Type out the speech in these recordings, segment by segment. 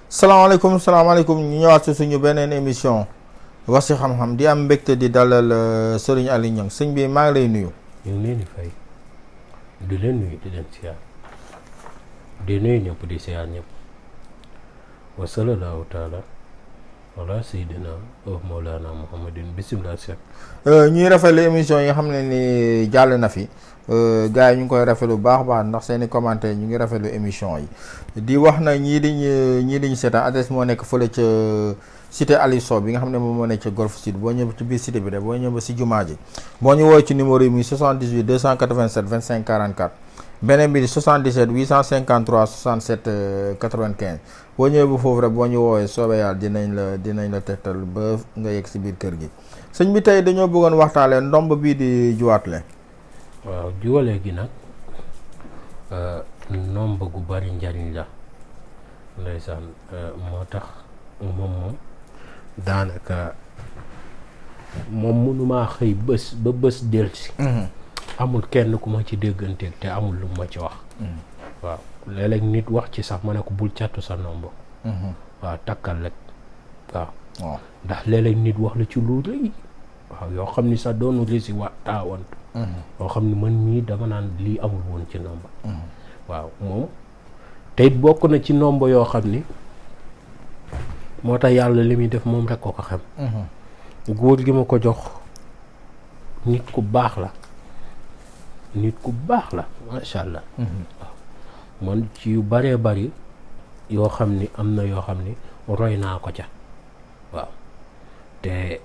salaamaaleykum ñu ñëwaat ci suñu beneen émission wax ci xam-xam di am mbégte di dalal Serigne Aliou Niang sëñ bi maa ngi lay nuyu. ñu ngi leen di fay di leen nuyu di leen siyaar di nuyu ñëpp di siyaar ñëpp wa sallallahu taala wala sayyidina wa mawlana muhammadin bismillah seet ñuy rafetlu émission yi nga xam ne ni jàll na fi gars yi ñu ngi koy rafetlu bu baax baax ndax seeni commentaire ñu ngi rafetlu émission yi di wax na ñii di ñu seetaan adresse moo nekk fële ca cité Aliou Sow bi nga xam ne moom moo nekk ca Golf Sud boo ñëw ci biir cité bi rek boo ñëw ba si jumaa ji boo ñu woowee ci numéro yi muy 78 287 25 44 beneen bi di 77 853 67 95 boo ñëwee bu foofu rek boo ñu woowee soobee yàlla dinañ la tegtal ba nga yegg si biir kër gi sëñ bi tey dañoo bëggoon waxtaanee ndomb bii di juwaatle. waaw juwalee gi nag nomb gu bari njariñ la ndeysaan moo tax moom daanaka moom mënumaa xëy ba bés delsi amul kenn ku ma ci dégganteeg te amul lu ma ci wax waaw léeg-léeg nit wax ci sax ma ne ko bul cattu sa nomb waaw takkal rek waaw ndax léeg-léeg nit wax la ci lu rëy waaw yoo xam ni sax doonu rési wa taawantu yoo xam ni man mii dama naan lii amul woon ci nomba waaw moom te it bokk na ci nomba yoo xam ni moo tax yàlla li muy def moom rek ko xam góor gi ma ko jox nit ku baax la masha Allah waaw man ci yu baree bari yoo xam ni am na yoo xam ni roy naa ko ca waaw te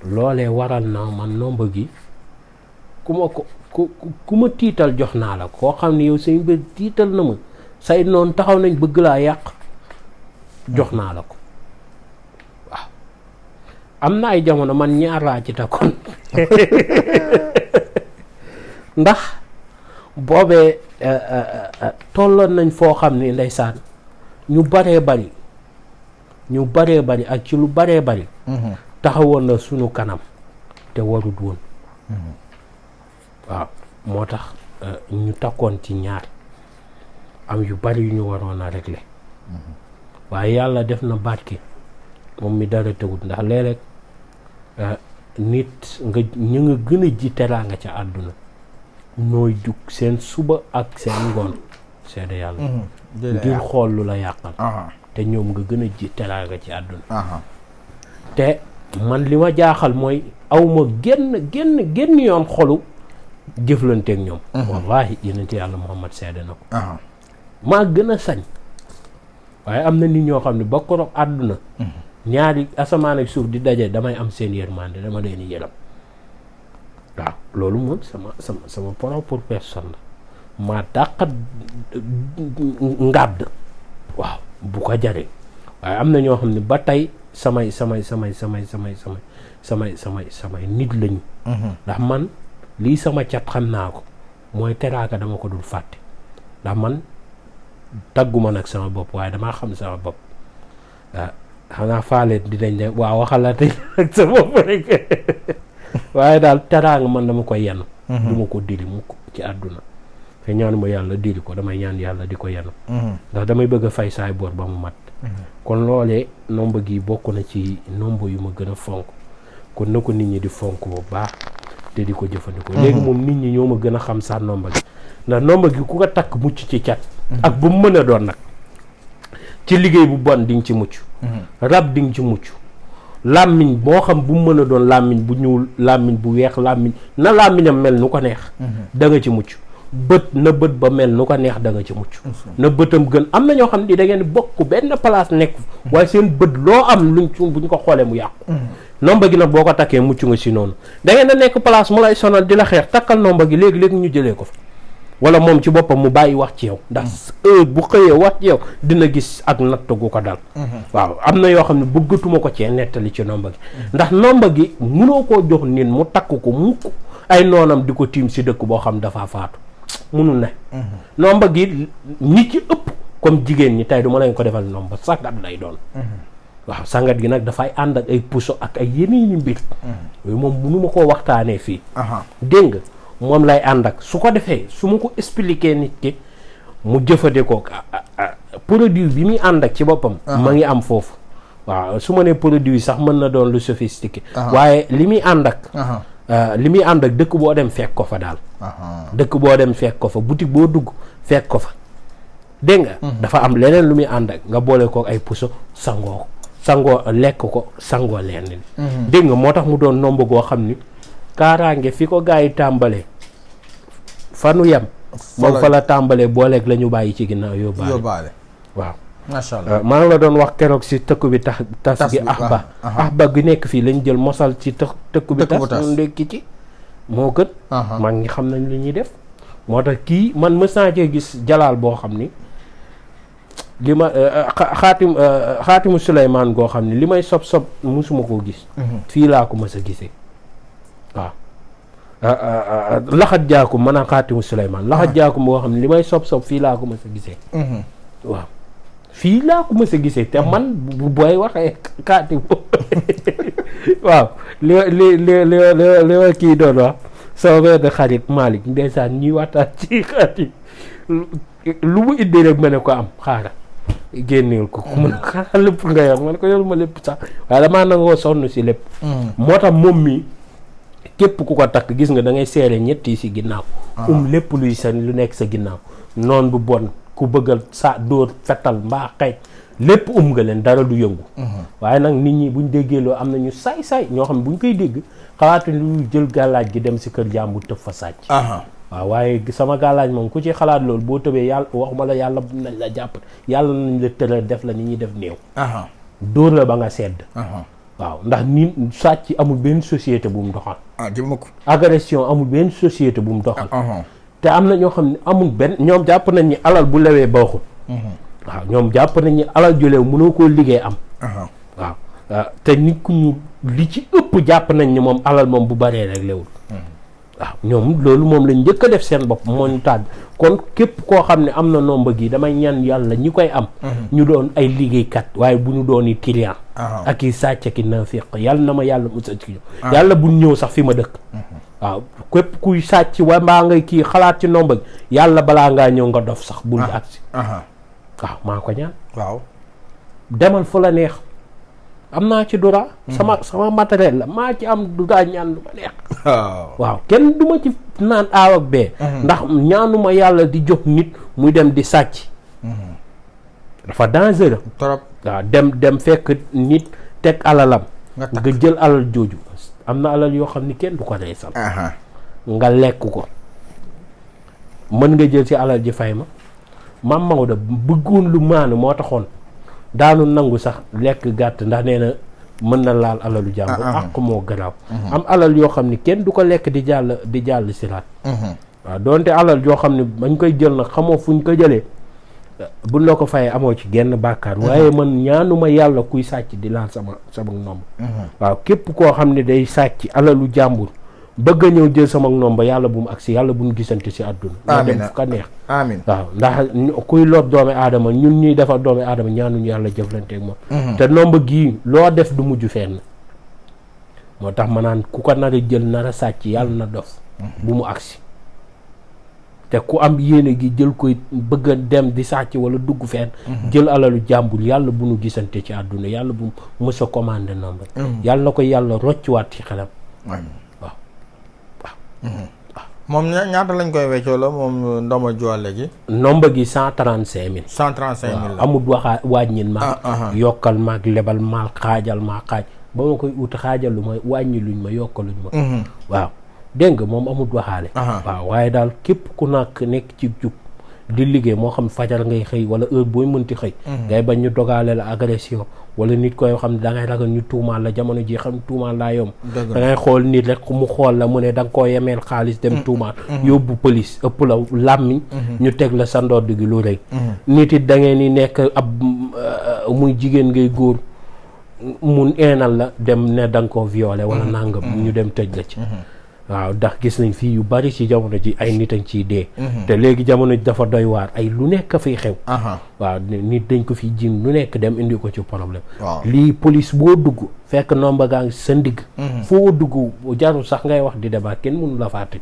loolee waral na man nomba gi ku ma tiital jox naa la koo xam ne yow say mbir tiital na ma say noonu taxaw nañ bëgg laa yàq jox naa la ko waaw am na ay jamono man ñaar laa ci takkoon ndax boobee tolloon nañ foo xam ne ndeysaan ñu baree bari ak ci lu baree bari taxawoon na sunu kanam te warut woon waaw moo tax ñu takkoon ci ñaar am yu bari yu ñu waroon a régler waaye yàlla def na barke moom mi dara tëwut ndax léeg-léeg nit nga gën a ji teraanga ca àdduna nooy jug seen suba ak seen ngoon seede yàlla ngir xool lu la yàqal te ñoom nga gën a ji teraanga ci àdduna te man li ma jaaxal mooy awma genn yoon xolu jëflanteeg ñoom wallahi yenente yàlla Muhammad seede na ko maa gën a sañ waaye am na nit ñoo xam ne ba koroog àdduna ñaari asamaan ak suuf di daje damay am seen yërmande dama leen yërëm waaw loolu moom sama propre personne la maa dàqat ngàdd waaw bu ko jaree waaye am na ñoo xam ne ba tey samay nit lañu ndax man lii sama cat xam naa ko mooy teraaka dama ko dul fàtte ndax man tagguma nag sama bopp waaye damaa xam sama bopp waaw xanaa faaleet dinañ ne waaw waxalate ak sa bopp rek waaye daal teraanga man dama koy yenn du ma ko diri mukk ci àdduna te ñaanuma yàlla diri ko damay ñaan yàlla di ko yenn ndax damay bëgg a fay saay boor ba mu mat kon loolee nomba gi bokk na ci nomba yu ma gën a fonk kon na ko nit ñi di fonk bu baax te di ko jëfandikoo léegi moom nit ñi ñoo ma gën a xam sax nomba gi ndax nomba gi ku ko takk mucc ci cat ak bu mu mën a doon nag ci liggéey bu bon di nga ci mucc rab di nga ci mucc làmmiñ boo xam bu mu mën a doon làmmiñ bu ñuul làmmiñ bu weex làmmiñ na làmmiñam mel nu ko neex da nga ci mucc bët na bët ba mel nu ko neex da nga ci mucc na bëtam gën am na ñoo xam ne da ngeen bokk benn place nekk waaye seen bët loo am luñ ci buñ ko xoolee mu yàqu nomba gi nag boo ko takkee mucc nga si noonu da ngeen a nekk place mu lay sonal di la xeex takkal nomba gi léegi ñu jëlee ko fa wala moom ci boppam mu bàyyi wax ci yow ndax heure bu xëyee wax ci yow dina gis ak natt gu ko dal. waaw am na yoo xam ne bëggatuma ko cee nettali ci nomba gi ndax nomba gi mënoo koo jox nit mu takk ko mukk ay noonam di ko tiim si dëkk boo xam dafa faatu munul ne. nomba gi ñi ci ëpp comme jigéen ñi tey du ma lañ ko defal nomba sangat lay doon. waaw sangat gi nag dafay ànd ak ay puso ak ay yeneeni mbir. yooyu moom mënuma koo waxtaanee fii. dégg nga moom lay ànd ak su ko defee su ma ko expliquer nit ki mu jëfandikoo produit bi muy ànd ak ci boppam. ma ngi am foofu. waaw su ma nee produit sax mën na doon lu sophistiqué. waaye li muy ànd ak. li muy ànd ak dëkk boo dem fekk ko fa daal. dëkk boo dem fekk ko fa boutique boo dugg fekk ko fa dégg nga. dafa am leneen lu muy ànd ak nga boole ko ay puso sangoo lekk ko sangoo leen ni dégg nga moo tax mu doon nomba goo xam ni kaaraange fi ko gars yi tàmbalee fanu yem moom fa la tàmbalee booleeg la ñu bàyyi ci ginnaaw yóbbaale waaw macha allah maa ngi la doon wax keroog si tëkku bi tas gi axba gi nekk fii lañ jël mosal ci tëkku bi tas ndekki ci moo gën mag ngi xam nañ li ñuy def moo tax kii man mës naa cee gis jalaal boo xam ni li ma xaatimu Suleymaan goo xam ne li may sob musuma koo gis fii laa ko mës a gisee waaw laxat jaakum man a xaatimu Suleymaan laxat jaakum boo xam ne li may sob fii laa ko mës a gisee waaw fii laa ko mës a gisee te man bu booy waxee xaatim waaw li ma kii doon wax sama benn xarit Malick ndeysaan ñuy waxtaan ci xaatim lu mu indi rek ma ne ko am xaaral génneel ko mu ne xaaral lépp nga yor ma ne ko yor ma lépp sax waaye damaa nangoo sonn si lépp moo tax moom mi képp ku ko takk gis nga da ngay seere ñett yi si ginnaaw lépp luy sa lu nekk sa ginnaaw noon bu bon ku bëggal sa dóor fetal mbaa xëy lépp nga leen dara du yëngu waaye nag nit ñi buñ déggee loo am na ñu saay-saay ñoo xam ne buñ koy dégg xalaatu lu jël gàllaaj gi dem si kër jàmbur tëb fa sàcc waaw waaye sama gàllaaj moom ku ci xalaat loolu boo tëbee yàlla waxuma la yàlla nañ la jàpp yàlla nañ la tëral def la ni ñuy def néew dóor la ba nga sedd waaw ndax nit sàcc amul benn société bu mu doxal agression amul benn société bu mu doxal te am na ñoo xam ne amul benn ñoom jàpp nañ ni alal bu lewee baaxul waaw ñoom jàpp nañ ni alal ju lew mënoo koo liggéey am waaw te nit ku ñu li ci ëpp jàpp nañ ni moom alal moom bu baree rek lewul waaw ñoom loolu moom lañ njëkk a def seen bopp moo ñu tàgg kon képp koo xam ne am na nomba gi damay ñaan yàlla ñi koy am ñu doon ay liggéeykat waaye bu ñu doon i client ak i sàcc ak i nafiq yàlla na ma yàlla musal ci ñëw yàlla buñ ñëw sax fi ma dëkk waaw képp kuy sàcc wa mbaa ngay kii xalaat ci nomba gi yàlla balaa ngaa ñëw nga dof sax bul agsi waaw maa ko ñaan waaw demal fu la neex am naa ci dura sama matériel la maa ci am dura ñaan lu ma neex waaw kenn du ma ci naan aaw ak bee ndax ñaanuma yàlla di jox nit muy dem di sàcc dafa dangereux trop waaw dem fekk nit teg alalam nga jël alal jooju am na alal yoo xam ni kenn du ko reesal nga lekk ko mën nga jël ci alal ji fay ma Maam Maodo bëggoon lu maanu moo taxoon daanu nangu sax lekk gàtt ndax nee na mën na laal alalu jàmbur ak moo garaaw am alal yoo xam ni kenn du ko lekk di jàll siraat waaw doonte alal yoo xam ne bañ koy jël nag xamoo fuñ ko jëlee buñ la ko fayee amoo ci genn bàkkaar waaye man ñaanuma yàlla kuy sàcc di laal sama nomb waaw képp koo xam ne day sàcc alalu jàmbur bëgg a ñëw jël sama nomba yàlla bu mu agsi yàlla bu mu gisante si àdduna ñoo dem fu ka neex amiin waaw ndax kuy lor doomi aadama ñun ñuy defar doomi aadama ñaanuñu yàlla jëflanteeg moom te nomba gii loo def du mujj fenn moo tax ma naan ku ko nar a jël nar a sàcc yàlla na dof bu mu agsi te ku am yéene gi jël koy bëgg a dem di sàcc wala dugg fenn jël alalu jàmbur yàlla bu nu gisante ci àdduna yàlla bu mës a commandé nomba yàlla na ko yàlla roccuwaat ci xelam moom ñaata lañ koy weccoo la moom ndomba joole gi nomba gi 135 000 135 000 amul wàññil ma yokkal maag lebal maal xaajal maa xaaj ba ma koy ut xaajal lu ma wàññi luñ ma yokkaluñ ma waaw dégg nga moom amul waxaale waaw waaye daal képp ku nekk ci jub di liggéey moo xam fajar ngay xëy wala heure booy mënti xëy ngay bañ ñu dogaale la agression wala nit koy xam ne da ngay ragal ñu tuumaal la jamono ji xam tuumaal laa yomb. dëgg la da ngay xool nit rek mu xool la mu ne da nga koo yemeel xaalis dem tuumaal. yóbbu police ëpp la làmmiñ. ñu teg la sa ndodd gi lu rëy. nit it da ngeen ni nekk ab muy jigéen ngay góor mun eenal la dem ne da nga koo violé wala nangam. ñu dem tëj la ci. waaw ndax gis nañ fii yu bari ci jamono ji ay nit a ngi ciy dee. te léegi jamono ji dafa doy waar ay lu nekk fiy xew. waaw nit dañ ko fi jin lu nekk dem indi ko ci problème. lii police boo dugg fekk nomba gaa ngi sa ndigg. foo dugg jarul sax ngay wax di débat kenn mënu la faa tëj.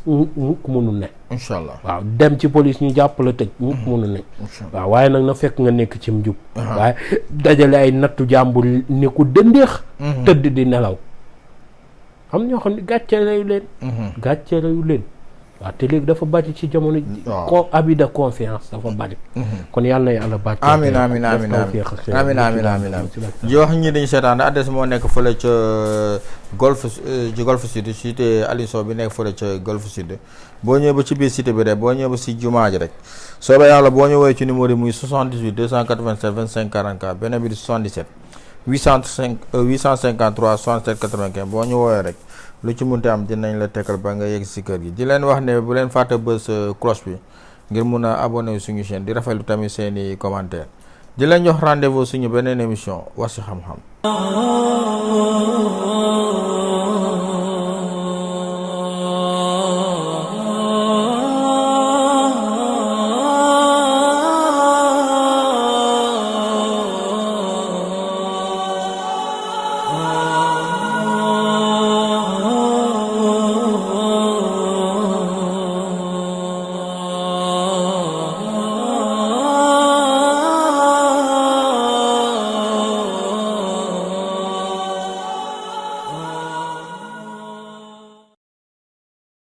mukk mënul ne. incha allah waaw dem ci police ñu jàpp la tëj mukk mënul ne. waaw waaye nag na fekk nga nekk ci njub. waaye dajale ay nattu jàmbur ni ku dëndeex. tëdd di nelaw. am ñoo xam ne gàcce layu leen. gàcce layu leen. waaw te léegi dafa bari ci jamono. ko abus de confiance dafa bari. kon yàlla na yàlla bàcc. amiin amiin amiin amiin di wax ñi dañu seetaan adresse moo nekk fële ca golf ci golf sud cité Aliou Sow bi nekk fële ca golf sud boo ñëwee ba ci biir cité bi rek boo ñëwee ba si jumaa ji rek soobee yàlla boo ñëwee ci numéro yi muy 78 287 25 44 beneen bi di 77 853 67 95 boo ñu woowee rek lu ci munte am dinañ la tekkal ba nga yegg si kër gi di leen wax ne bu leen fàtte bës cloche bi ngir mun a abonné wu suñu chaîne di rafetlu tamit seeni commentaire di leen jox rendez-vous suñu beneen émission wax ci xam-xam.